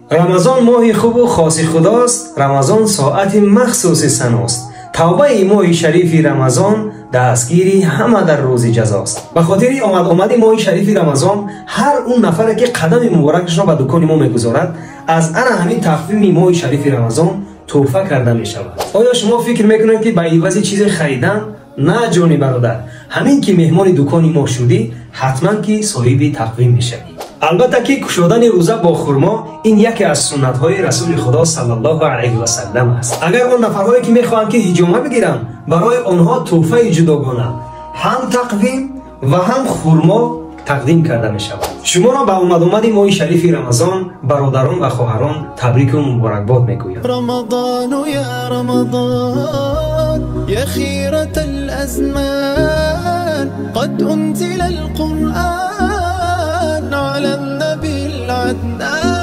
Рамазон моҳи хубу хоси худост, Рамазон соати махсуси саност. Тавбаи моҳи шарифи Рамазон дастгири ҳама дар рӯзи ҷазост. Ба хотири омад-омади моҳи шарифи Рамазон ҳар он нафаре ки қадами муборакашро ба дукони мо мегузорад, аз ана ҳамин тақвими моҳи шарифи Рамазон тӯҳфа карда мешавад. Оё шумо фикр мекунед, ки ба ивази чизе харидан? На, ҷони бародар, ҳамин ки меҳмони дукони мо шудӣ, ҳатман ки соҳиби тақвим мешавӣ. Албатта ки кушодани рӯза бо хурмо ин яке аз суннатҳои Расули Худо саллаллоҳу алайҳи васаллам аст. Агар он нафарҳое ки мехоҳанд ки ҳиҷома бигиранд, барои онҳо тӯҳфаи ҷудогона ҳам тақвим ва ҳам хурмо тақдим карда мешавад. Шуморо ба омадомади моҳи шарифи Рамазон бародарон ва хоҳарон табрику муборакбод мегӯям. رمضان يا رمضان يا خيرة الأزمان قد أنزل القرآن على النبي العدنان.